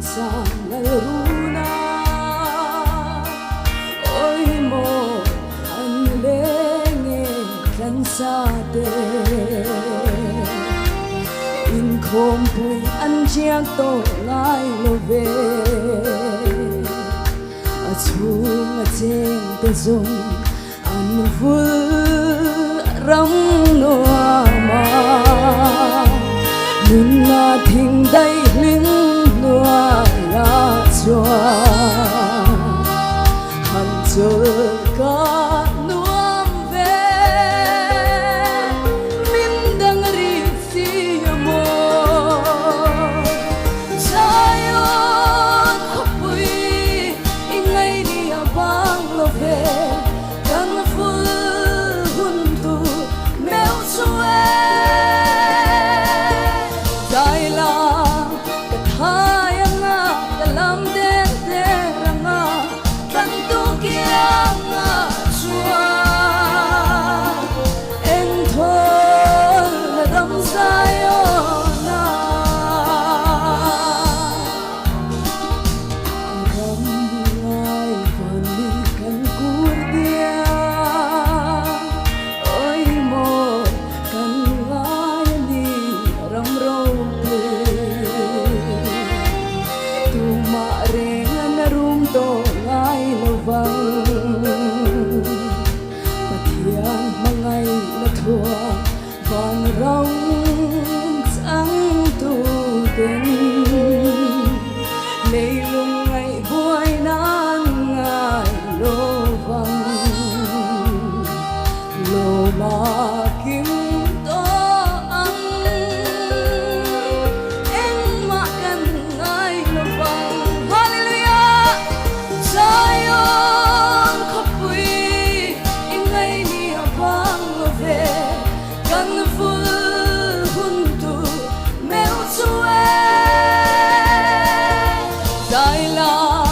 Nunsang Lalruna Awi maw an leng e tlansa te Inkhawmpui an chiak tawh ngai lo ve A chhung a cheng te zawng an vul ram nuam a Nunna thing daih hling hnuaiah chuan han chawlh ka nuam ve Min dang rih si a maw Zion khawpui i ngaih ni a bang lo ve Kan ful hun tur meuh chu e Dai la ka thai anga ka lam der der anga Kan tu kianga chuan eng thawl na ram Zion ah. A ram ngai van mi kan kur tia Oi maw kan ngai a ni ram ropui Tumah reng an a rum tawh ngai lo vang Pathian hmangaihna thua Van ram changtu ten leilung ngaih buai nan ngai lo vang Lawma kim.